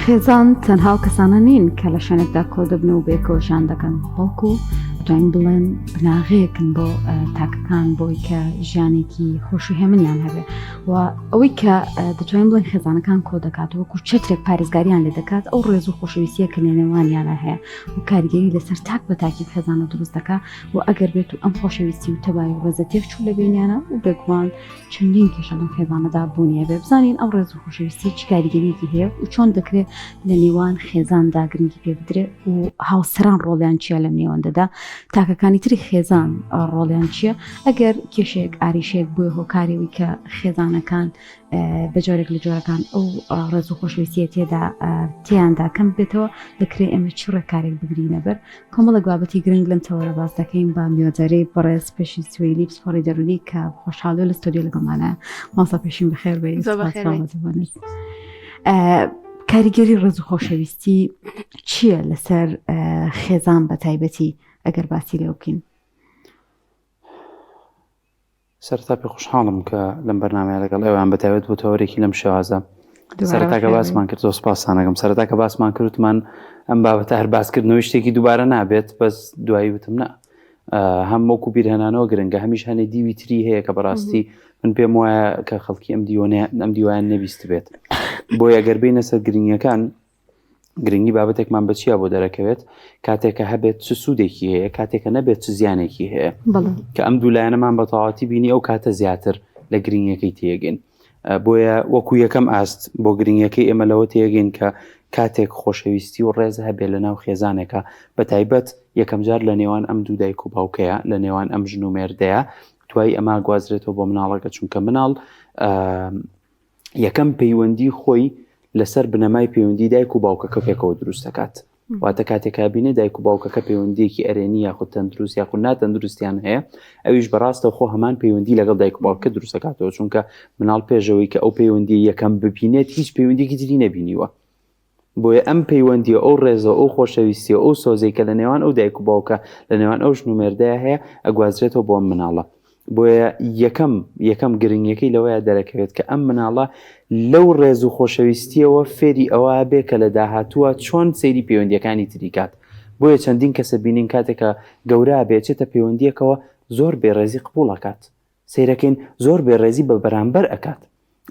خێزان تەنها ئەو کەسانە نین کە لە شوێنێکدا کۆدەبن و بەیەکەوە ژیان دەکەن، بەڵکو دەتوانین بڵێن بناغەیەکن بۆ تاکەکان بۆی کە ژیانێکی خۆش و هێمنیان هەبێ و ئەوەی کە دەتوانین بڵێن خێزانەکان کۆ دەکات وەکو چەترێک پارێزگاریان لێ دەکات ئەو ڕێز و خۆشەویستیە کە لە نێوانیانە هەیە و کاریگەری لەسەر تاک بە تاکی خێزانە دروست دەکا و ئەگەر بێت و ئەم خۆشەویستی و تەبای و ڕێزە تێکچوو لە بینیانە و بێگومان چەندین کێشە لەم خێزانەدا بوونی هەبێ بزانین ئەم ڕێز و خۆشەویستی چ کاریگەریەکی هەیە و چۆن دەکرێت لە نێوان خێزاندا گرنگی پێ بدرێت و هاوسەران ڕۆڵیان چییە لەم نێوەندەدا تاکەکانی تری خێزان ڕۆڵیان چییە ئەگەر کێشەیەک ئاریشەیەک بووە هۆکارێوی کە خێزانەکان بە جۆرێک لە جۆرەکان ئەو ڕێز و خۆشەویستیە تێدا تیاندا کەم بێتەوە دەکرێت ئێمە چ ڕێکارێک بگرینە بەر کۆمەڵێک بابەتی گرنگ لەم تەوەرە باس دەکەین بە میوەداری بەڕێز پێشین سوەیلی پسپۆڕی دەروونی کە خۆشحاڵی لە ستۆدیۆ لەگەڵمانە مامۆستا پێشین بەخێر بێی زۆر بەخێر بێیت. کاریگەری ڕێز و خۆشەویستی چییە لەسەر خێزان بە تایبەتی ئەگەر باسی لێو بکەین؟ سەرەتا پێ خۆشحاڵم کە لەم بەرنامەیە لەگەڵ ئێوەیان بە تایبەت بۆ تەوەرێکی لەم شێوازە سەرەتا کە باسمان کرد زۆر سپاسانەکەم سەرەتا کە باسمان کردمان ئەم بابەتە هەر باسکردنەوەی شتێکی دووبارە نابێت بەس دوایی وتم نا هەم وەکو بیرهێنانەوە گرنگە هەمیش هەنێ دیوی تری هەیە کە بەڕاستی من پێم وایە کە خەڵکی ئەم دیوانە ئەم دیوایان نەبیست بێت بۆیە گەر بینە سەر گرنگەکان گرنگی بابەتێکمان بە چیا بۆ دەرەکەوێت کاتێکە هەبێت چ سوودێکی هەیە کاتێکە نەبێت چ زیانێکی هەیە کە ئەم دوولایەنەمان بە تەواتی بینی ئەو کاتە زیاتر لە گرنگەکەی تێگەین بۆیە وەکو یەکەم ئاست بۆ گرنگەکەی ئێمە لەوە تێگەین کە کاتێک خۆشەویستی و ڕێز هەبێت لە ناو خێزانێکە بە تایبەت یەکەم جار لە نێوان ئەم دوو دایک و باوکەیە لە نێوان ئەم ژن و مێردەیە دوای ئەما گوازرێتەوە بۆ مناڵەکە چونکە مناڵ یەکەم پەیوەندی خۆی لەسەر بنەمای پەیوەندی دایک و باوکەکە پێکەوە دروست دەکات واتە کاتێک بینێ دایک و باوکەکە پەیوەندیەکی ئەرێنی یاخود تەندروست یاخود ناتەندروستیان هەیە ئەویش بەڕاستە خۆ هەمان پەیوەندی لەگەڵ دایک و باوکە دروستەکاتەوە چونکە مناڵ پێشەوەی کە ئەو پەیوەندی یەکەم ببینێت هیچ پەیوەندیکی تری نەبینیوە بۆیە ئەم پەیوەندیە ئەو ڕێزە ئەو خۆشەویستیە ئەو سۆزەی کە لە نێوان ئەو دایک و باوکە لە نێوان ئەو ژن و مێردەیە هەیە ئەگوازرێتەوە بۆ ئەم مناڵە بۆیە یەکەم یەکەم گرنگیەکەی لەوەیە دەرەکەوێت کە ئەم مناڵە لەو ڕێز و خۆشەویستیەوە فێری ئەوە بێ کە لە داهاتووە چۆن سەیری پەیوەندیەکانی تری کات بۆیە چەندین کەسە بینین کاتێکە گەورە بێ چێتە پەیوەندیەکەوە زۆر بێڕێزی قبوڵەکات سەیرەکەین زۆر بێڕێزی بە بەرامبەر ئەکات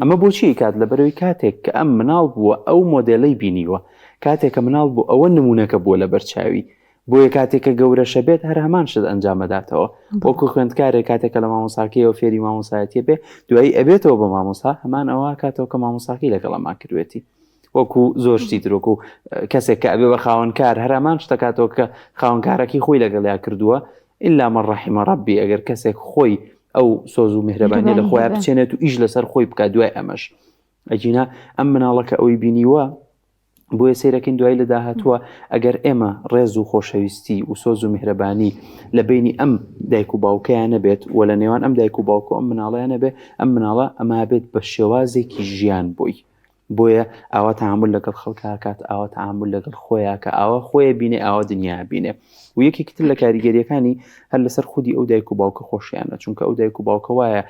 ئەمە بۆچی ئەیکات لەبەرەوەی کاتێک کە ئەم مناڵ بووە ئەو مۆدێلەی بینیوە کاتێک کە مناڵ بوو ئەوە نمونەکە بووە لەبەر چاوی بۆیە کاتێک کە گەورەشە بێت هەر هەمان شت ئەنجامەداتەوە وەکو خوێندکارێک کاتێک کە لە مامۆساکەیەوە فێری مامۆسایەتیە بێ دوایی ئەبێتەوە بە مامۆسا هەمان ئەوە کاتەوە کە مامۆساکەی لەگەڵ ئەما کردوێتی وەکو زۆر شتی تر وەکو کەسێک کە ئەبێ بە خاوەنکار هەر هەمان شتەکاتەوە کە خاوەنکارەکەی خۆی لەگەڵیا کردووە ئللا من رحم ربی ئەگەر کەسێک خۆی ئەو سۆز و میهرەبانیە لە خۆیان بچێنێت و ئیش لەسەر خۆی بکات دوای ئەمەش ئەگینا ئەم مناڵەکە ئەوی بینیوە بۆیە سەیرەکەین دوای لە داهاتووە ئەگەر ئێمە ڕێز و خۆشەویستی و سۆز و میهرەبانی لە بینی ئەم دایک و باوکەیان نەبێت و لە نێوان ئەم دایک و باوکو ئەم مناڵیان نەبێ ئەم مناڵە ئەما بێت بە شێوازێکی ژیان بۆی بۆیە ئاوا تەعامول لەگەڵ خەڵکا ئەکات، ئاوا تەعامول لەگەڵ خۆیا کە ئاوا خۆی بینێ ئاوا دنیا بینێ و یەکێکی تر لە کاریگەریەکانی هەر لەسەر خودی ئەو دایک و باوکە خۆشیانە چونکە ئەو دایک و باوکە وایە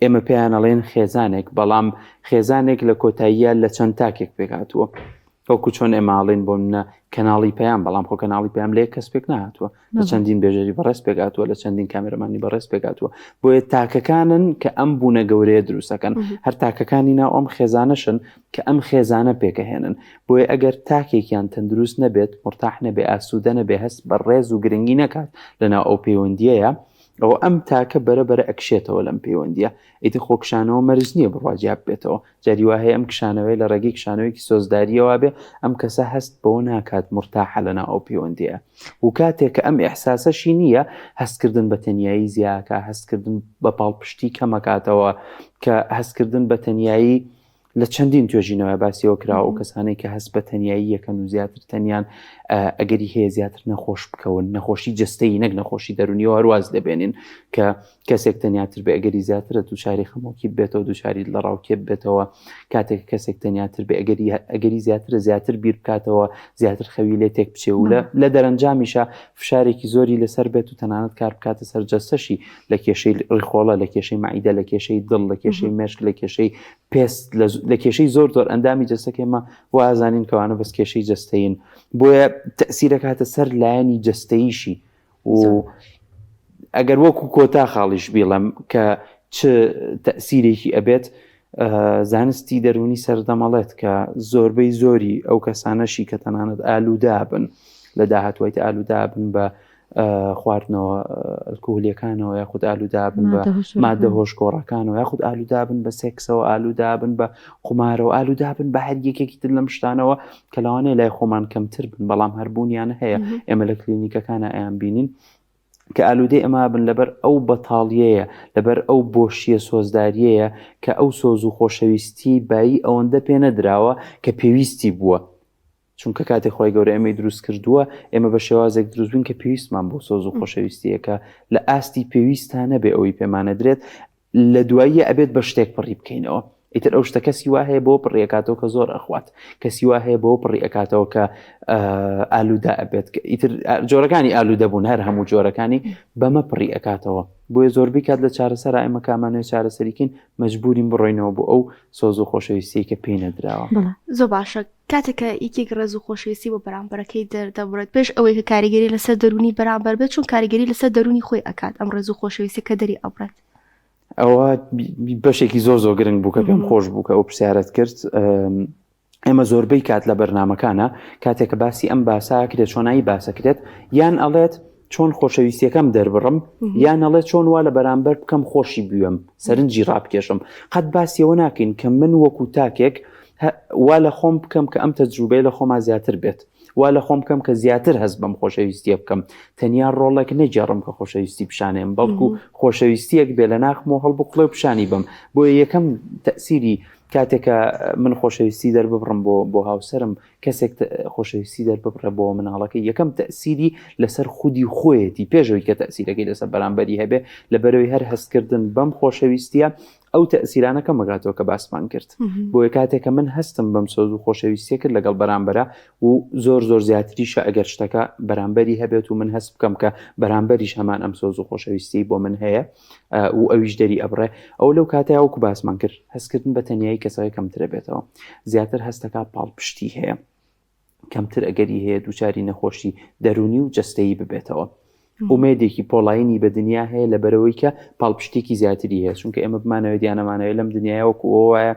ئێمە پێیان ئەڵێن خێزانێک بەڵام خێزانێک لە کۆتاییە لە چەند تاکێک پێکهاتووە وەکو چۆن ئێمە ئەڵێن بۆ منە کەناڵی پەیام بەڵام خۆ کەناڵی پەیام لە یەک کەس پێک نهاتووە لە چەندین بێژەری بەڕێز پێکهاتووە لە چەندین کامێرەمانی بەڕێز پێکهاتووە بۆیە تاکەکانن کە ئەم بوونە گەورەیە دروستەکەن هەر تاکەکانی ناو ئەم خێزانەشن کە ئەم خێزانە پێکەهێنن بۆیە ئەگەر تاکێکیان تەندروست نەبێت مرتاح نەبێ ئاسوودە نەبێ هەست بە ڕێز و گرنگی نەکات لەناو ئەو پەیوەندیەیە ئەوە ئەم تاکە بەرە بەرە ئەکشێتەوە لەم پەیوەندیە ئیتر خۆکشانەوە مەرج نییە بڕوا جیا ببێتەوە جاری وا هەیە ئەم کشانەوەی لە ڕێگەی کشانەوەیەکی سۆزداریەوە بێ ئەم کەسە هەست بەوە ناکات مورتاحە لەناو ئەو پەیوەندیە و کاتێک کە ئەم ئیحساسەشی نییە هەستکردن بە تەنیایی زیاکە هەستکردن بە پاڵپشتی کەمەکاتەوە کە هەستکردن بە تەنیایی لە چەندین توێژینەوە باسیەوە کراوە ئەو کەسانەی کە هەست بە تەنیایی یەکەن و زیاتر تەنیان ئەگەری هەیە زیاتر نەخۆش بکەون نەخۆشی جستەی نەک نەخۆشی دەرونیەوە هەرواز دەبێنین کە کەسێک تەنیاتر بێ ئەگەری زیاترە دووچاری خەمۆکی بێتەوە دووچاری دڵەڕاوکێ بێتەوە کاتێک کەسێک تەنیاتر بێ ئەگەری ئەگەری زیاترە زیاتر بیر بکاتەوە زیاتر خەوی لێ تێک بچێ و لە لە دەرەنجامیشە فشارێکی زۆری لەسەر بێت و تەنانەت کار بکاتە سەر جەستەشی لە کێشەی ڕیخۆڵە لە کێشەی مەعیدە لە کێشەی دڵ لە کێشەی مێشک لە کێشەی پێست لە لە کێشەی زۆر زۆر ئەندامی جەستەکە ئێمە وازانین کەوانە بەس کێشەی جەستەین بۆیە تەسیرەکاتە سەر لایەنی جەستەیشی و ئەگەر وەکو کۆتا خاڵیش بیڵم کە چ تەسیرێکی ئەبێت زانستی دەرونی سەردەمەڵێت کە زۆربەی زۆری ئەو کەسانەشی کە تەنانەت ئالوودابن لە داهاتوایت ئالوودابن بە خواردنەوە ئەلکوهلیەکانەوە یاخود ئالوودابن بە مادە هۆشگۆڕەکانەوە یاخود ئالوودابن بە سێکسەوە ئالوودابن بە قومارەوە ئالوودابن بە هەر یەکێکی تر لەم شتانەوە کە لەوانەیە لای خۆمان کەمتر بن بەڵام هەربوونیان هەیە ئێمە لە کلینیکەکانە ئەیان بینین کە ئالوودەی ئەما بن لەبەر ئەو بەتاڵیەیە لەبەر ئەو بۆشیە سۆزداریەیە کە ئەو سۆز و خۆشەویستی بایی ئەوەندە پێ نەدراوە کە پێویستی بووە چونکە کاتێک خوای گەورە ئێمەی دروست کردووە ئێمە بە شێوازێک دروست بووین کە پێویستمان بۆ سۆز و خۆشەویستیە کە لە ئاستی پێویستا نەبێ ئەوەی پێمانەدرێت لە دواییە ئەبێت بە شتێک پڕی بکەینەوە ئیتر ئەو شتە کەسی وا هەیە بۆ پڕی ئەکاتەوە کە زۆر ئەخوات کەسی وا هەیە بۆ پڕی ئەکاتەوە کە ئالوودە ئەبێت ئیتر جۆرەکانی ئالوودە بوون هەر هەموو جۆرەکانی بەمە پڕی ئەکاتەوە بۆیە زۆربەی کات لە چارەسەر ئێمە کامانوێ چارەسەریکەین مەجبورین بڕۆینەوە بۆ ئەو سۆز و خۆشەویستی کە پێی نەدراوە. زۆر باشە کاتێک کە یەکێک ڕێز و خۆشەویستی بۆ بەرامبەرەکەی دەردەبڕێت پێش ئەوەی کە کاریگەری لەسەر دەروونی بەرامبەر بێت چون کاریگەری لەسەر دەروونی خۆی ئەکات ئەم ڕێز و خۆشەویستی کە دەری ئەبڕێت. ئەوە بەشێکی زۆر زۆر گرنگ بوو کە پێم خۆش بوو کە ئەو پرسیارەت کرد. ئێمە زۆربەی کات لە بەرنمەکانە کاتێک کە باسی ئەم باساکرێت چۆنایی باسەکرێت یان ئەڵێت چۆن خۆشەویستیەکەم دەربڕم یان ئەڵێ چۆن وا لە بەرامبەر بکەم خۆشی بوێم سەرنجی ڕابکێشم قەت باسیەوە ناکەین کە من وەکو تاکێک وا لە خۆم بکەم کە ئەم تەجروبەی لە خۆما زیاتر بێت وا لە خۆم بکەم کە زیاتر هەست بەم خۆشەویستیە بکەم تەنیا ڕۆڵێک نەگێڕم کە خۆشەویستی پیشانێم بەڵکو خۆشەویستیەک بێ لە ناخمەوە هەڵبقڵێ و پیشانی بم بۆیە یەکەم تەسیری کاتێکە من خۆشەویستی دەرببڕم بۆ بۆ هاوسەرم کەسێک خۆشەویستی دەرببڕێ بۆ مناڵەکەی یەکەم تەسیری لەسەر خودی خۆیەتی پێشەوەی کە تەسیرەکەی لەسەر بەرامبەری هەبێ لەبەرەوەی هەر هەستکردن بەم خۆشەویستیە ئەو تەسیرانە کەمەگاتەوە کە باسمان کرد بۆیە کاتێک کە من هەستم بەم سۆز و خۆشەویستیە کرد لەگەڵ بەرامبەرە و زۆر زۆر زیاتریشە ئەگەر شتەکە بەرامبەری هەبێت و من هەست بکەم کە بەرامبەریش هەمان ئەم سۆز و خۆشەویستی بۆ من هەیە و ئەویش دەری ئەبڕێ ئەو لەو کاتەیا وەکو باسمان کرد هەستکردن بە تەنیایی کەسەکە کەمترە بێتەوە زیاتر هەستەکە پاڵپشتی هەیە کەمتر ئەگەری هەیە دووچاری نەخۆشی دەرونی و جەستەیی ببێتەوە ئومێدێکی پۆڵاینی بە دنیا هەیە لە بەرەوەی کە پاڵپشتێکی زیاتری هەیە چونکە ئێمە بمانەوێت یانەمانەوێت لەم دنیاە وەکو وایە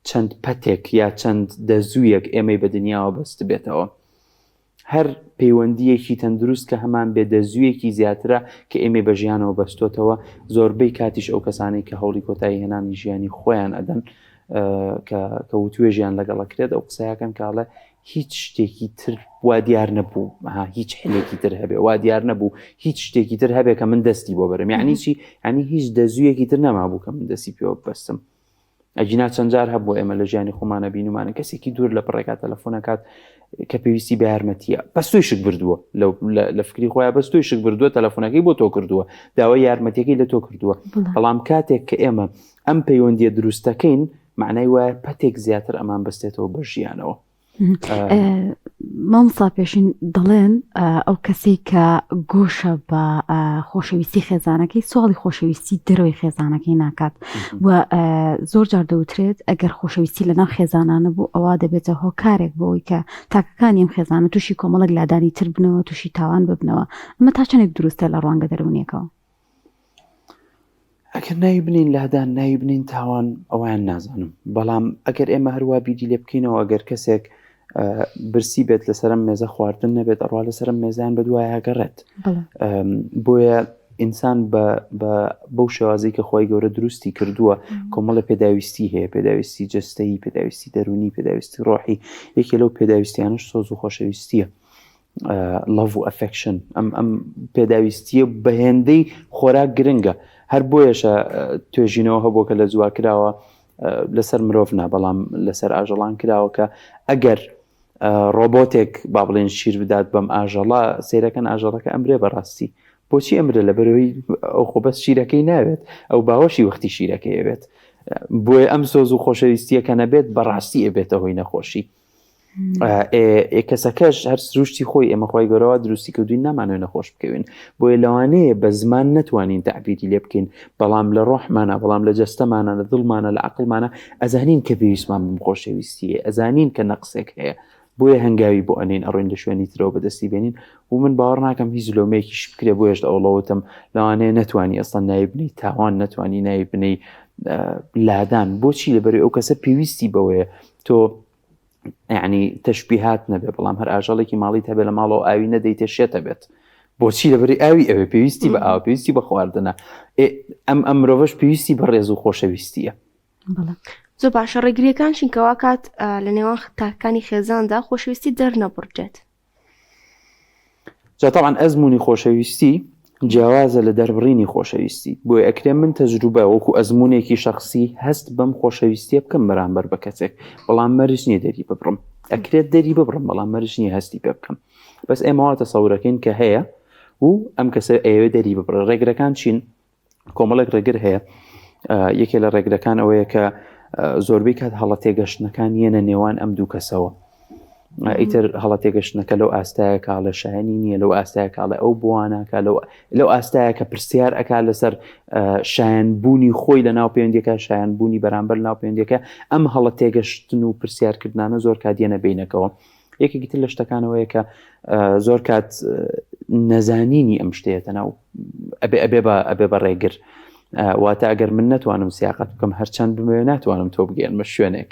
چەند پەتێک یا چەند دەزوویەک ئێمەی بە دنیاوە بەست بێتەوە هەر پەیوەندییەکی تەندروست کە هەمان بێ دەزوویەکی زیاترە کە ئێمەی بە ژیانەوە بەستۆتەوە، زۆربەی کاتیش ئەو کەسانەی کە هەوڵی کۆتایی هێنانی ژیانی خۆیان ئەدەن کە کە وتوێژیان لەگەڵ ئەکرێت ئەو قسەیەکەن کە ئەڵێ هیچ شتێکی تر وا دیار نەبوو هیچ حلێکی تر هەبێ وا دیار نەبوو هیچ شتێکی تر هەبێ کە من دەستی بۆ بەرم یعنی چی ینی هیچ دەزوویەکی تر نەمابوو کە من دەستی پێوە ببەستم ئەگینا چەند جار هەبوو ئێمە لە ژیانی خۆمانە بینومانە کەسێکی دوور لە پڕێکا تەلەفۆنەکات کە پێویستی بە یارمەتیە بەس تۆی شک بردووە لە فکری خۆیان بەس تۆی شک بردووە تەلەفۆنەکەی بۆ تۆ کردووە داوای یارمەتیەکەی لە تۆ کردووە بەڵام کاتێک کە ئێمە ئەم پەیوەندیە دروستەکەین معنای وایە پەتێک زیاتر ئەمان بەستێتەوە بە ژیانەوە. مامۆستا پێشین دەڵێن ئەو کەسەی کە گۆشە بە خۆشەویستی خێزانەکەی سواڵی خۆشەویستی دەرەوەی خێزانەکەی ناکات و زۆر جار دەوترێت ئەگەر خۆشەویستی لەناو خێزانانە بوو ئەوە دەبێتە هۆکارێک بۆی کە تاکەکانی ئەم خێزانە تووشی کۆمەڵک لادانی تر بنەوە تووشی تاوان ببنەوە ئەمە تا چەندێک دروستە لە ڕوانگە دەروونیەکەوە؟ ئەگەر ناوی بنین لادان ناوی بنین تاوان ئەویان نازانم بەڵام ئەگەر ئێمە هەروە بیری لێ بکەینەوە ئەگەر کەسێک برسی بێت لەسەرم مێزە خواردن نەبێت ئەڕوا لەسەرم مێزیان بە دوایە گەڕێت بۆیە ئینسان بەو شێوازی کە خۆی گەورە دروستی کردووە کۆمەڵە پێداویستی هەیە پێداویستی جستەیی پێداویستی دەرونی پێداویستی ڕۆحی یەکێ لەو پێداویستیانش سۆز و خۆشەویستیە love و affection ئەم ئەم پێداویستیە بە هێندەی خۆراک گرنگە هەر بۆیەشە توێژینەوە هەبووە کە لە جووا کراوە لەسەر مرۆڤ نا بەڵام لەسەر ئاژەڵان کراوە کە ئەگەر ڕۆبۆتێک با بڵێن شیر بدات بەم ئاژەڵە سیرەکەن ئاژەڵەکە ئەمرێ بەڕاستی بۆچی ئەمرە لە بەرەوەی ئەو خۆ بەس شیرەکەی ناوێت ئەو باوەشی وەختی شیرەکەی بێت بۆیە ئەم سۆز و خۆشەویستیەکە نەبێت بەڕاستی ئەبێتە هۆی نەخۆشی. ئێ کەسەکەش هەر سروشتی خۆی ئێمە خۆی گەورەوە دروستی کردوین نامانوێ نەخۆش بکەوین بۆیە لەوانەیە بە زمان نەتوانین تعبیری لێ بکەین بەڵام لە ڕۆحمانە بەڵام لە جەستەمانە لە دڵمانە لە عقلمانە ئەزانین کە پێویستمان بم خۆشەویستیە ئەزانین کە نەقسێک هەیە بۆیە هەنگاوی بۆ ئەنین ئەڕۆین لە شوێنی ترەوە بەدەستی بێنین و من باوەڕ ناکەم هیچ لۆمەیەکیش بکرێ بۆیەش ئەوڵەوتم لەوانەیە نەتوانی ئەسڵەن ناوی بنەی تاوان نەتوانی ناوی بنەی لادان بۆچی لەبەری ئەو کەسە پێویستی بەوەیە تۆ یعنی تەشبیهات نەبێ بەڵام هەر ئاژەڵێکی ماڵیت هەبێ لە ماڵەوە ئاوی نەدەیتێ شێتە بێت بۆچی لەبەری ئاوی ئەوێ پێویستی بە ئاو پێویستی بە خواردنە ئەم ئەم مرۆڤش پێویستی بە ڕێز و خۆشەویستیە زۆر باشە ڕێگریەکان چین کەوا کات لە نێوان تاکانی خێزاندا خۆشەویستی دەرنەبڕدرێت؟ جا تەبعەن ئەزموونی خۆشەویستی جیاوازە لە دەربڕینی خۆشەویستی بۆیە ئەکرێ من تەجروبە وەکو ئەزموونێکی شەخسی هەست بەم خۆشەویستیە بکەم بەرامبەر بە کەسێک بەڵام مەرج نییە دەری ببڕم ئەکرێت دەری ببڕم بەڵام مەرج نییە هەستی پێ بکەم بەس ئێمە وا تەسەورەکەین کە هەیە و ئەم کەسە ئەیەوێ دەری ببڕێ ڕێگرەکان چین کۆمەڵێک ڕێگر هەیە یەکێ لە ڕێگرەکان ئەوەیە کە زۆربەی کات هەڵە تێگەشتنەکان یەنە نێوان ئەم دوو کەسەوە ئیتر هەڵە تێگەشتنەکە لەو ئاستایە کاڵێ شایانی نییە لەو ئاستایە کاڵێ ئەو بۆواناکە لەو لەو ئاستایە کە پرسیار ئەک لەسەر شایەن بوونی خۆی لە ناو پەیوەندەکە شایەن بوونی بەرامبەر ناو پەیوەندەکە ئەم هەڵە تێگەشتن و پرسیارکردانە زۆر کات یەنە بینەکەوە یەکێکی تر لە شتەکانەوەیە کە زۆر کات نەزانینی ئەم شتەیەتە ناو ئەبێ ئەبێ بە ئەبێ بە ڕێگر واتە ئەگەر من نەتوانم سیاقەت بکەم هەرچەند بمەوێ ناتوانم تۆ بگەێنمە شوێنێک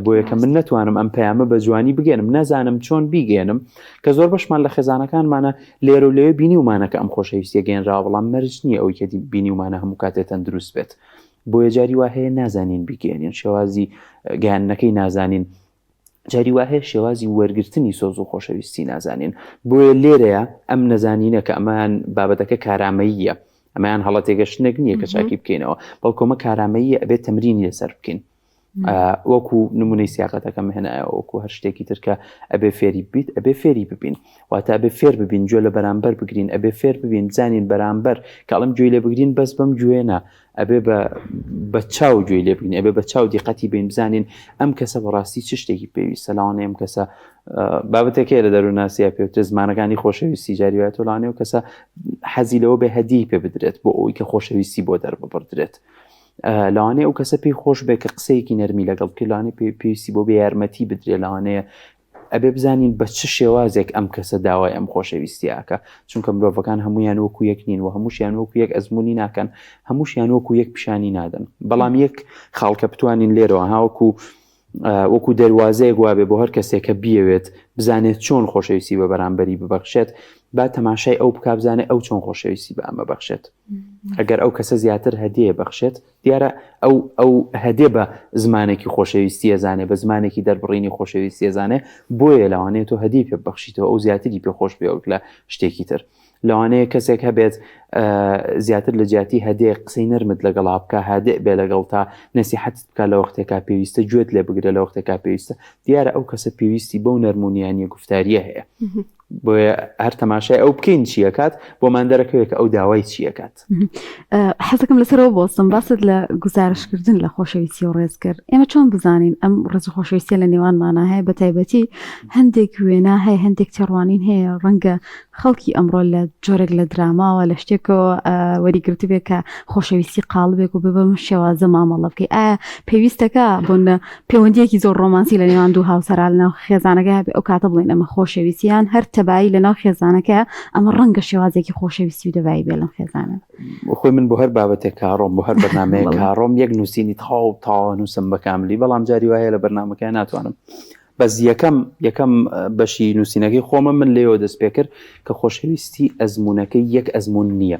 بۆیە کە من نەتوانم ئەم پەیامە بە جوانی بگەێنم نازانم چۆن بیگەێنم کە زۆر بەشمان لە خێزانەکانمانە لێرە و لەوێ بینیومانە کە ئەم خۆشەویستیە گەێنراوە بەڵام مەرج نییە ئەوی کە بینیومانە هەموو کاتێ تەندروست بێت بۆیە جاری وا هەیە نازانین بیگەێنین شێوازی گەیاندنەکەی نازانین جاری وا هەیە شێوازی وەرگرتنی سۆز و خۆشەویستی نازانین بۆیە لێرەیە ئەم نەزانینە کە ئەمەیان بابەتەکە کارامەییە ئەمەیان هەڵە تێگەشتنێک نییە کە چاکی بکەینەوە بەڵکو ئەمە کارامەییە ئەبێت تەمرینی لەسەر بکەین وەکو نمونەی سیاقەتەکەم هێنایەوە وەکو هەر شتێکی تر کە ئەبێ فێری بیت ئەبێ فێری ببین واتە ئەبێ فێر ببین گوێ لە بەرامبەر بگرین ئەبێ فێر ببین بزانین بەرامبەر کاڵم گوێی لێ بگرین بەس بەم گوێ نا ئەبێ بە بە چاو گوێی لێ بگرین ئەبێ بە چاو دیقەتی بین بزانین ئەم کەسە بەڕاستی چ شتێکی پێویستە لەوانەیە ئەم کەسە بابەتێک هەیە لە دەروونناسیە پێوترێ زمانەکانی خۆشەویستی جاری وایە تۆ لەوانەیە ئەو کەسە حەزی لەوە بێ هەدیەی پێ بدرێت بۆ ئەوەی کە خۆشەویستی بۆ دەرببڕدرێت لەوانەیە ئەو کەسە پێی خۆش بێ کە قسەیەکی نەرمی لەگەڵ بکەی لەوانەیە پێویستی بۆ بێ یارمەتی بدرێ لەوانەیە ئەبێ بزانین بە چ شێوازێک ئەم کەسە داوای ئەم خۆشەویستیە ئەکا، چونکە مرۆڤەکان هەموویان وەکو یەک نین و هەمووشیان وەکو یەک ئەزموونی ناکەن، هەمووشیان وەکو یەک پیشانی نادەن. بەڵام یەک خاڵ کە بتوانین لێرەوە ها وەکو وەکو دەروازەیەک وابێ بۆ هەر کەسێک کە بیەوێت بزانێت چۆن خۆشەویستی بە بەرامبەری ببەخشێت، با تەماشای ئەو بکا بزانێت ئەو چۆن خۆشەویستی بە ئەمە بەخشێت. ئەگەر ئەو کەسە زیاتر هەدیە بەخشێت، دیارە ئەو ئەو هەدێ بە زمانێکی خۆشەویستی ئەزانێ بە زمانێکی دەربڕینی خۆشەویستی ئەزانێ بۆیە لەوانەیە تۆ هەدیەی پێ ببەخشیتەوە ئەو زیاتری پێ خۆش بێ وەک لە شتێکی تر لەوانەیە کەسێک هەبێت زیاتر لە جیاتی هەدێ قسەی نەرمت لەگەڵا بکە هادئ بێ لەگەڵ تا نەسیحەتت بکە لە وەختێکا پێویستە گوێت لێ بگرە لە وەختێکا پێویستە دیارە ئەو کەسە پێویستی بەو نەرمونیانیە گوفتاریە هەیە بۆیە هەر تەماشای ئەو بکەین چیەکات بۆمان دەرەکەوێت کە ئەو داوای چیەکات. حەزەکەم لەسەرەوە بۆستم باست لە گوزارشکردن لە خۆشەویستی و ڕێز کرد ئێمە چۆن بزانین ئەم ڕێز و خۆشەویستیە لە نێوانمانە هەیە بە تایبەتی هەندێک وێنا هەیە هەندێک تێڕوانین هەیە ڕەنگە خەڵکی ئەمڕۆ لە جۆرێک لە دراماوە لە شتێکەوە وەریگرتبێ کە خۆشەویستی قاڵبێک و ببم شێوازە مامەڵە بکەی ئایا پێویستەکە بۆنە پەیوەندیەکی زۆر ڕۆمانسی لە نێوان دوو هاوسەرا لەناو خێزانەکە هەبێ ئەو کاتە بڵێن ئەمە خۆشەویستیان هەر تەبایی لەناو خێزانەکە ئەمە ڕەنگە شێوازێکی خۆشەویستی و دەبایی بێ لەم خێزانە. خۆی من بۆ هەر بابەتێک کاڕۆم بۆ هەر بەرنامەیەک کاڕۆم یەک نووسینی تەواو تەواو نووسم بە کاملی بەڵام جاری وایە لە بەرنامەکە ناتوانم بەس یەکەم یەکەم بەشی نووسینەکەی خۆمە من لێەوە دەست پێ کرد کە خۆشەویستی ئەزموونەکەی یەک ئەزموون نییە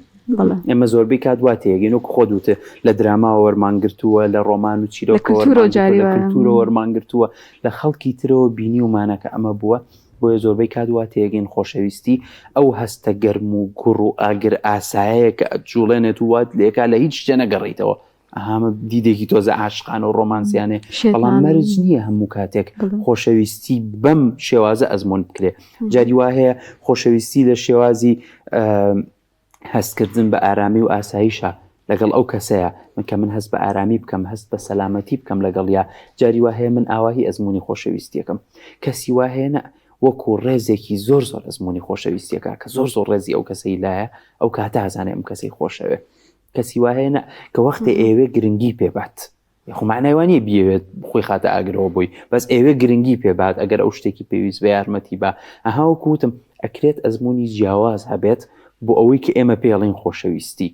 ئێمە زۆربەی کات وا تێگەین وەک خۆت وتت لە دراماوە وەرمان گرتووە لە ڕۆمان و چیرۆکەوە لە کولتوورەوە وەرمان گرتووە لە خەڵکی ترەوە بینیومانە کە ئەمە بووە بۆیە زۆربەی کات وا تێگەین خۆشەویستی ئەو هەستە گەرم و گوڕ و ئاگر ئاسایەیە کە ئەتجوڵێنێت و وات لێکا لە هیچ شتێ نەگەڕێیتەوە ئەهامە دیدێکی تۆزە عاشقانە و ڕۆمانسیانێ بەڵام مەرج نییە هەموو کاتێک خۆشەویستی بەم شێوازە ئەزمون بکرێ جاری وا هەیە خۆشەویستی لە شێوازی هەستکردن بە ئارامی و ئاسایشە. لەگەڵ ئەو کەسەیە من کە من هەست بە ئارامی بکەم هەست بە سەلامەتی بکەم لەگەڵیا جاری وا هەیە من ئاواهی ئەزموونی خۆشەویستیەکەم کەسی وا هەیە نە وەکو ڕێزێکی زۆر زۆر ئەزموونی خۆشەویستیەکە کە زۆر زۆر ڕێزی ئەو کەسەی لایە ئەو کاتە ئەزانێ ئەم کەسەی خۆشەوێ کەسی وا هەیە نە کە وەختێ ئێوێ گرنگی پێبات یخۆ معنای وانە بیەوێت خۆی خاتە ئاگرەوە بۆی بەس ئێوێ گرنگی پێبات ئەگەر ئەو شتێکی پێویست بە یارمەتی بە ئەها وەکوتم ئەکرێت ئەزمموی جیاواز هەبێت بۆ ئەوەی کە ئێمە پێڵین خۆشەویستی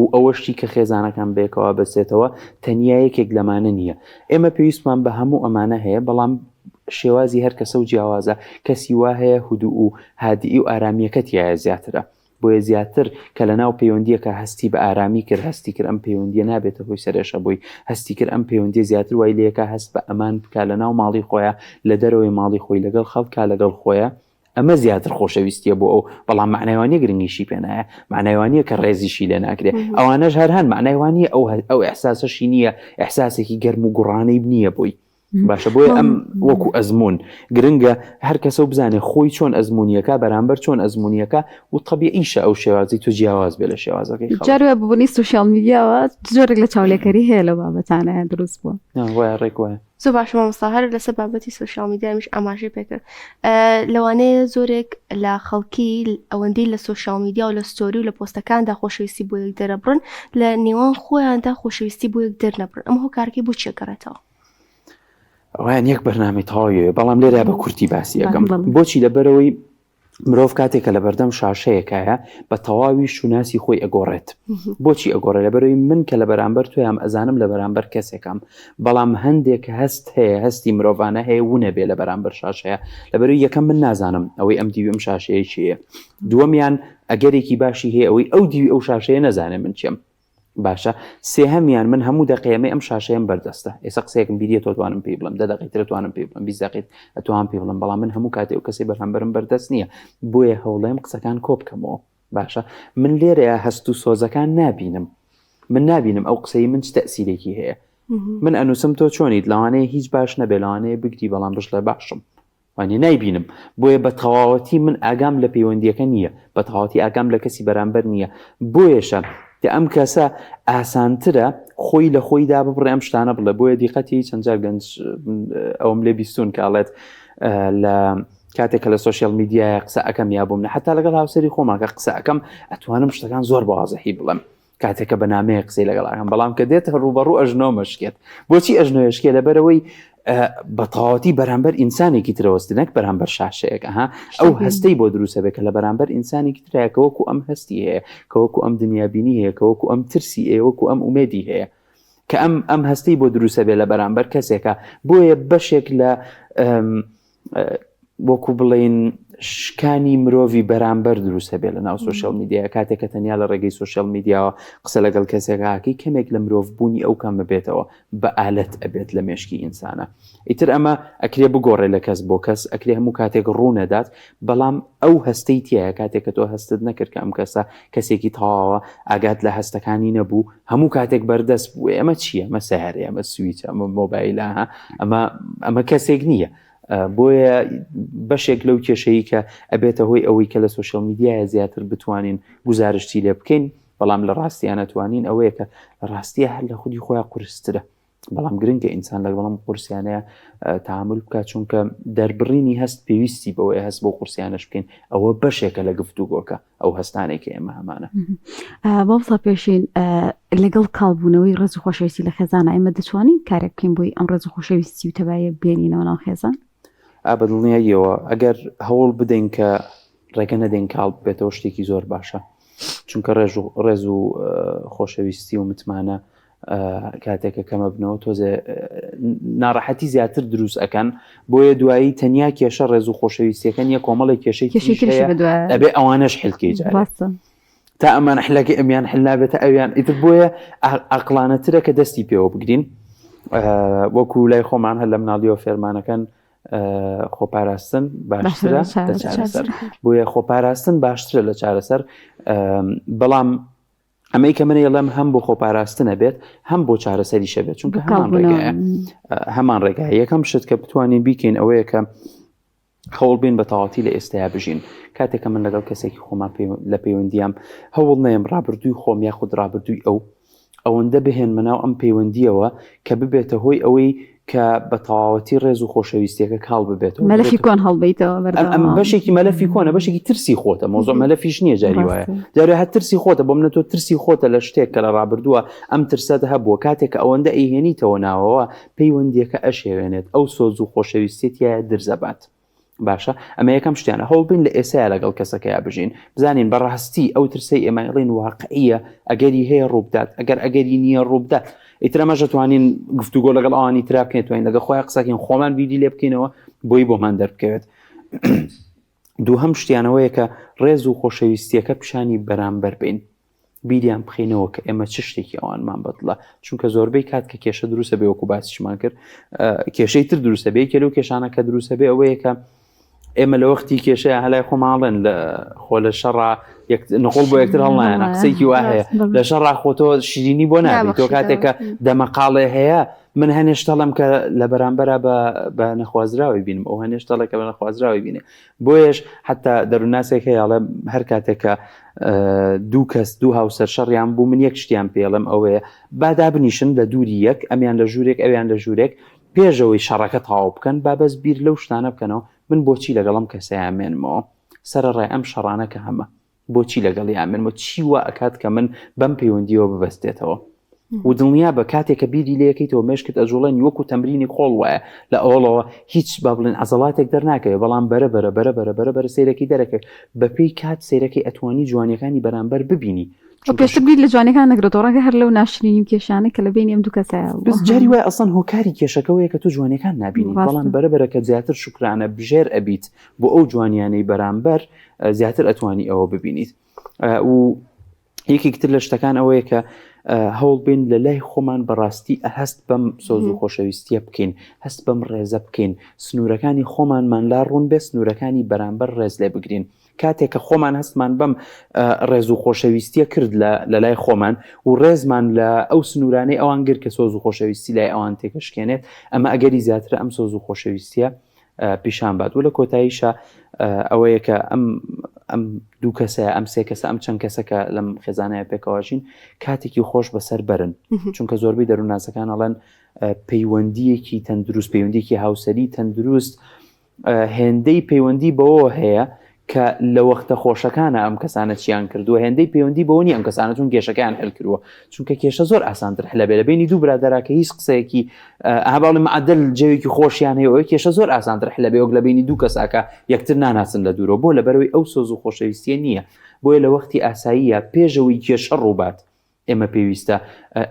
و ئەوەشی کە خێزانەکان بەیەکەوە بەسێتەوە تەنیا یەکێک لەمانە نییە ئێمە پێویستمان بە هەموو ئەمانە هەیە بەڵام شێوازی هەر کەسە و جیاوازە کەسی وا هەیە هدوء و هادئی و ئارامیەکە تایە زیاترە بۆیە زیاتر کە لە ناو پەیوەندیەکە هەستی بە ئارامی کرد هەستی کرد ئەم پەیوەندیە نابێتە هۆی سەرێشە بۆی هەستی کرد ئەم پەیوەندیە زیاتر وای لەکە هەست بە ئەمان بکە لە ناو ماڵی خۆیان لە دەرەوەی ماڵی خۆی لەگەڵ خەڵکا لەگەڵ خۆیان ئەمە زیاتر خۆشەویستیە بۆ ئەو بەڵام معنای وانە گرنگیشی پێنایە معنای وانە کە ڕێزیشی لێ ناکرێ ئەوانەش هەر هەن معنای وانە ئەو ئەو ئەحساسەشی نییە ئەحساسێکی گەرم و گوڕانەی نییە بۆی باشە بۆیە ئەم وەکو ئەزمون گرنگە هەر کەسە و بزانێ خۆی چۆن ئەزمونیەکە بەرامبەر چۆن ئەزمونیەکە و طبیعیشە ئەو شێوازی تو جیاواز بێ لە شێوازەکەی جارێ ببوونی سوسیال میدیاوە زۆرێک لە چاولێکەری هەیە لە بابەتانە دروست بووە وایە ڕێک وایە زۆر باشە مامۆستا هەر لەسەر بابەتی سۆشیال میدیامیش ئاماژەی پێکرد لەوانەیە زۆرێک لە خەڵکی ئەوەندەی لە سۆشیال میدیا و لە ستۆری و لە پۆستەکاندا خۆشەویستی بۆ یەک دەرەبڕن لە نێوان خۆیاندا خۆشەویستی بۆ یەک دەرنەبڕن ئەم هۆکارەکەی بۆ چیە گەڕێتەوە؟ ئەویان یەک بەرنامەی تەواویەوە بەڵام لێرە بە کورتی باسی ئەەکەم بۆچی لەبەرەوەی مرۆڤ کاتێک کە لەبەردەم شاشەیەکایە بە تەواوی شوناسی خۆی ئەگۆڕێت. بۆچی ئەگۆڕێ؟ لەبەرئەوەی من کە لە بەرامبەر تۆیام ئەزانم لە بەرامبەر کەسێکام بەڵام هەندێک هەست هەیە هەستی مرۆڤانە هەیە ونەبێ لە بەرامبەر شاشەیە لەبەرئەوەی یەکەم من نازانم ئەوەی ئەم دیوی ئەم شاشەیە کێیە دووەمیان ئەگەرێکی باشی هەیە ئەوەی ئەو دیوی ئەو شاشەیە نەزانێ من کێم باشە سێهەمیان من هەموو دەقەیەمەی ئەم شاشەیەم بەردەستە ئێستا قسەیەکم بیریە تۆ توانم پێی بڵم دە دەقەی تر توانم پێی بڵم 20 دەقەی ئەتوان پێی بڵم بەڵام من هەموو کاتێ ئەو کەسەی بەرامبەرم بەردەست نییە بۆیە هەوڵێم قسەکان کۆ بکەمەوە باشە من لێرەیە هەست و سۆزەکان نابینم من نابینم ئەو قسەی من چ تەسیرێکی هەیە من ئەنووسم تۆ چۆنیت لەوانەیە هیچ باش نەبێ لەوانەیە بگری بەڵام بشڵێ باشم وانیە نایبینم بۆیە بە تەواوەتی من ئاگام لە پەیوەندیەکە نییە بە تەواوەتی ئاگام لە کەسی بەرامبەر نییە بۆیەشە کە ئەم کەسە ئاسانترە خۆی لە خۆی دا ببڕێ ئەم شتانە بڵێ بۆیە دیقەتی چەند جار گەنج ئەوم لێ بیستون کە ئەڵێت لە کاتێک کە لە سۆشیال میدیایە قسە ئەەکەم یا بۆم نە حتا لەگەڵ هاوسەری خۆمان کە قسە ئەەکەم ئەتوانم شتەکان زۆر بەوازەحی بڵێم کاتێک کە بە نامەیە قسەی لەگەڵ ئەکەم بەڵام کە دێتە ڕووبەڕوو ئەژنۆ مەشکێت بۆچی ئەژنۆیشکێ لەبەرەوەی بە تەواوەتی بەرامبەر ئینسانێکی ترەوەست نەک بەرامبەر شاشەیەک ئەها ئەو هەستەی بۆ دروستە بێت کە لە بەرامبەر ئینسانێکی ترایە کە وەکو ئەم هەستی هەیە کە وەکو ئەم دنیابینی هەیە کە وەکو ئەم ترسی هەیە وەکو ئەم ئومێدی هەیە کە ئەم ئەم هەستەی بۆ دروستە بێ لە بەرامبەر کەسێکە بۆیە بەشێک لە وەکو بڵێین شکانی مرۆڤی بەرامبەر دروستە بێ لە ناو سوۆشیال میدیا کاتێک کە تەنیا لە ڕێگەی سوۆشیال میدیاوە قسە لەگەڵ کەسێکاکەی کەمێک لە مرۆڤ بوونی ئەو کەم بێتەوە بە ئالەت ئەبێت لە مێشکی ئینسانە ئیتر ئەمە ئەکرێ بگۆڕێ لە کەس بۆ کەس ئەکرێ هەموو کاتێک ڕوو نەدات بەڵام ئەو هەستەی تایە کاتێک کە تۆ هەستت نەکرد کە ئەم کەسە کەسێکی تەواوە ئاگات لە هەستەکانی نەبوو هەموو کاتێک بەردەست بوو ئەمە چییە ئەمە سەیارەیە ئەمە سویچ ئەمە مۆبایلە ئەمە ئەمە کەسێک نییە بۆیە بەشێک لەو کێشەیە کە ئەبێتە هۆی ئەوەی کە لە سوۆشیال میدیایە زیاتر بتوانین گزارشتی لێ بکەین بەڵام لە ڕاستیانە توانین ئەوەیە کە لە ڕاستیە هەر لە خودی خۆیان قورسترە بەڵام گرنگە ئینسان لەگەڵ ئەم قورسیانەیە تەعامول بکات چونکە دەربڕینی هەست پێویستی بەوەیە هەست بۆ قورسیانەش بکەین ئەوە بەشێکە لە گفتوگۆکە ئەو هەستانێک کە ئێمە هەمانە. مامۆستا پێشین لەگەڵ کاڵبوونەوەی ڕێز و خۆشەویستی لە خێزانە ئێمە دەتوانین کارێک بکەین بۆی ئەم ڕێز و خۆشەویستی و تەبایە بێنینەوە ناو خێزان؟ بە دڵنیاییەوە ئەگەر هەوڵ بدەین کە ڕێگە نەدەین کاڵ ببێتەوە شتێکی زۆر باشە چونکە ڕێژ و ڕێز و خۆشەویستی و متمانە کاتێکە کەمە بنەوە تۆزێ ناڕەحەتی زیاتر دروست ئەکەن بۆیە دوایی تەنیا کێشە ڕێز و خۆشەویستیەکە نیە کۆمەڵێک کێشەی ئەبێ ئەوانەش حلکەی تا ئەمان حلەکە ئەمیان حل نابێتە ئەویان ئیتر بۆیە ئەقلانەترە کە دەستی پێوە بگرین وەکو لای خۆمان هەر لە مناڵیەوە فێرمانەکەن خۆپاراستن باشترە لە چارەسەر بۆیە خۆپاراستن باشترە لە چارەسەر بەڵام ئەمەی کە من ئەڵێم هەم بۆ خۆپاراستنە بێت هەم بۆ چارەسەریشە بێت چونکە هەمان ڕێگایە هەمان ڕێگایە یەکەم شت کە بتوانین بیکەین ئەوەیە کە هەوڵ بین بە تەواتی لە ئێستایا بژین کاتێک کە من لەگەڵ کەسێکی خۆمان لە پەیوەندیام هەوڵ نەیەم ڕابردووی خۆم یاخود ڕابردووی ئەو ئەوەندە بهێنمە ناو ئەم پەیوەندییەوە کە ببێتە هۆی ئەوەی کە بە تەواوەتی ڕێز و خۆشەویستیەکە کاڵ ببێتەوە. مەلەفی کۆن هەڵبیتەوە بەردەوام. ئەم بەشێکی مەلەفی کۆنە، بەشێکی ترسی خۆتە، مەوزوع مەلەفیش نییە جاری وایە. جاری هەر ترسی خۆتە، بۆ منە تۆ ترسی خۆتە لە شتێک کە لە ڕابردووە ئەم ترسەت هەبووە، کاتێک کە ئەوەندە ئەیهێنیتەوە ناوەوە پەیوەندیەکە ئەشێوێنێت، ئەو سۆز و خۆشەویستیە تیایا درزەبات. باشە ئەمە یەکەم شتیانە هەوڵبین لە ئێسایا لەگەڵ کەسەکەیا بژین بزانین بەڕاستی ئەو ترسەی ئێمە ئەڵێن واقعیە ئەگەری هەیە ڕووبدات ئەگەر ئەگەری نییە ڕووبدات ئیتر ئەمەش دەتوانین گفتوگۆ لەگەڵ ئەوانی ترا بکەین توانین لەگەڵ خۆیان قسەکەین خۆمان بیری لێ بکەینەوە بۆی بۆمان دەربکەوێت دووهەم شتیانەوەیە کە ڕێز و خۆشەویستیەکە پیشانی بەرامبەر بین بیریان بخەینەوە کە ئێمە چ شتێکی ئەوانمان بەدڵە چونکە زۆربەی کات کە کێشە دروستە بێ وەکو باسیشمان کرد کێشەی تر دروستە بێ کە لەو کێشانە کە دروستە بێ ئەوەیە کە ئێمە لە وەختی کێشەیە هەلای خۆماڵێن لە خۆ لە شەڕا نقۆڵ بۆ یەکتر هەڵنایەنە قسەیەکی وا هەیە لە شەڕا خۆتۆ شیرینی بۆ نابی تۆ کاتێکە دەمەقاڵێ هەیە من هەنێ شتەڵم کە لە بەرامبەرا بە نەخوازراوی بینم ئەو هەنێ شتەڵێک کە بە نەخوازراوی بینێ بۆیەش حتا دەروونناسێک هەیە ئەڵێ هەر کاتێک کە دوو کەس دوو هاوسەر شەڕیان بوو من یەک شتیان پێڵم ئەوەیە با دابنیشن لە دووری یەک ئەمیان لە ژوورێک ئەویان لە ژوورێک پێشەوەی شەڕەکە تەواو بکەن با بەس بیر لەو شتانە بکەنەوە من بۆچی لەگەڵم کەسەیان مێنمەوە سەرەڕای ئەم شەڕانە کە هەمە بۆچی لەگەڵیان من و چی وا ئەکات کە من بەم پەیوەندیەوە ببەستێتەوە و دڵنیا بە کاتێک کە بیری لەکەیتەوە مێشکت ئەجوڵێنی وەکو تەمرینی خۆڵ وایە لە ئەوڵەوە هیچ با بڵێن عەزەڵاتێک دەرناکەوێت بەڵام بەرە بەرە بەرە بەرە بەرە بەرە سەیرەکەی دەرەکەوێت بەپێی کات سەیرەکەی ئەتوانی جوانیەکانی بەرامبەر ببینی پێشتر بیر لە جوانەکان نەگرێتەوە ڕەنگە هەر لەو ناشرینی و کێشانە کە لە بینی ئەم دوو کەسایە بوو. بەس جاری وایە ئەسڵەن هۆکاری کێشەکەوەیە کە تۆ جوانیەکان نابینی بەڵام بەرە بەرە کە زیاتر شوکرانە بژێر ئەبیت بۆ ئەو جوانیانەی بەرامبەر زیاتر ئەتوانی ئەوە ببینیت و یەکێک تر لە شتەکان ئەوەیە کە هەوڵ بین لە لای خۆمان بەڕاستی هەست بەم سۆز و خۆشەویستیە بکەین هەست بەم ڕێزە بکەین سنوورەکانی خۆمانمان لا ڕوون بێ سنوورەکانی بەرامبەر ڕێز لێ بگرین کاتێک کە خۆمان هەستمان بەم ڕێز و خۆشەویستیە کرد لە لای خۆمان و ڕێزمان لە ئەو سنوورانەی ئەوان گر کە سۆز و خۆشەویستی لای ئەوان تێکەشکێنێت ئەمە ئەگەری زیاترە ئەم سۆز و خۆشەویستیە پیشان بات و لە کۆتاییشا ئەوەیە کە ئەم ئەم دوو کەسە ئەم سێ کەسە ئەم چەند کەسەکە لەم خێزانەیە پێکەوەژین کاتێکی خۆش بەسەر بەرن چونکە زۆربەی دەروونناسەکان ئەڵێن پەیوەندیەکی تەندروست پەیوەندیکی هاوسەری تەندروست هێندەی پەیوەندی بەوە هەیە کە لە وەختە خۆشەکانە ئەم کەسانە چیان کردووە هێندەی پەیوەندی بەوە نیە ئەم کەسانە چون کێشەکەیان حل کردووە چونکە کێشە زۆر ئاسانتر حلە بێ لە بینی دوو برادەرا کە هیچ قسەیەکی ئەها باڵی معدل جەوێکی خۆشیان هەیە ئەوەی کێشە زۆر ئاسانتر حلە بێ وەک لە بینی دوو کەساکە یەکتر ناناسن لە دوورەوە بۆ لەبەرەوەی ئەو سۆز و خۆشەویستیە نییە بۆیە لە وەختی ئاساییە پێشەوەی کێشە ڕووبات ئێمە پێویستە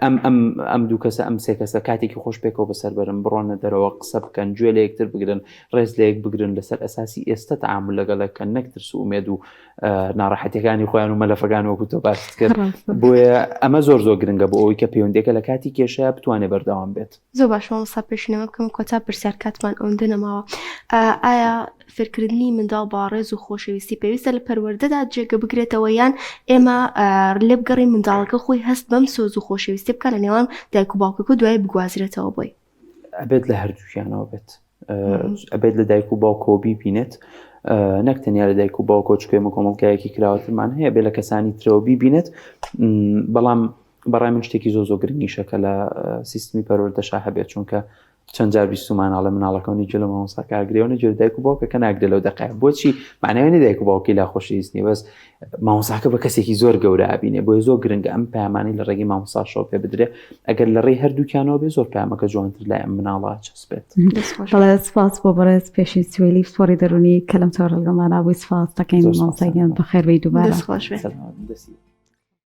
ئەم ئەم ئەم دوو کەسە ئەم سێ کەسە کاتێکی خۆش پێکەوە بەسەر بەرن بڕۆنە دەرەوە قسە بکەن گوێ لە یەکتر بگرن ڕێز لە یەک بگرن لەسەر ئەساسی ئێستا تەعامول لەگەڵ یەک بکەن نەک ترس و ئومێد و ناڕەحەتیەکانی خۆیان و مەلەفەکان وەکو تۆ باست کرد بۆیە ئەمە زۆر زۆر گرنگە بۆ ئەوەی کە پەیوەندیەکە لە کاتی کێشەیە بتوانێ بەردەوام بێت. زۆر باشە مامۆستا پێشینەمە بکەم کۆتا پرسیار کاتمان ئەوەندە نەماوە ئایا فێرکردنی منداڵ بە ڕێز و خۆشەویستی پێویستە لە پەروەردەدا جێگە بگرێتەوە یان ئێمە لێبگەڕین منداڵەکە خۆی هەست بەم سۆز و خۆشەویستی بکە لە نێوان دایک و باوکەکە دوای بگوازرێتەوە بۆی؟ ئەبێت لە هەردووکیانەوە بێت ئەبێت لە دایک و باوکەوە بیبینێت نەک تەنیا لە دایک و باوکەوە چونکە ئێمە کۆمەڵگایەکی کراوەترمان هەیە بێ لە کەسانی ترەوە بیبینێت بەڵام بەڕای من شتێکی زۆ زۆر گرنگیشە کە لە سیستمی پەروەردەشا هەبێت چونکە چەند جار بیستومان ئەڵێ مناڵەکەەوە نەگوێ لە مامۆستاکە ئاگرێ و نەگوێ لە دایک و باوکەکە ناگرێ لەو دەقەیە بۆچی معناوی نە دایک و باوکی لا خۆشەویست نیە بەس مامۆستاکە بە کەسێکی زۆر گەورە ئەبینێ بۆیە زۆر گرنگە ئەم پەیامانەی لە ڕێگەی مامۆستاشەوە پێ بدرێ ئەگەر لە ڕێی هەردووکیانەوە بێ زۆر پەیامەکە جوانتر لای ئەم مناڵە چەسپێت. بەڵێ سپاس بۆ بەڕێز پێشین سوێلی پسپۆڕی دەروونی کە لەم تۆڕە لەگەڵمانا بووی سپاس دەکەین زۆر سپاس مامۆستا گیان بەخێر بێی دووبارە. دەست خۆش بێ. سەلامەت بن دەستی.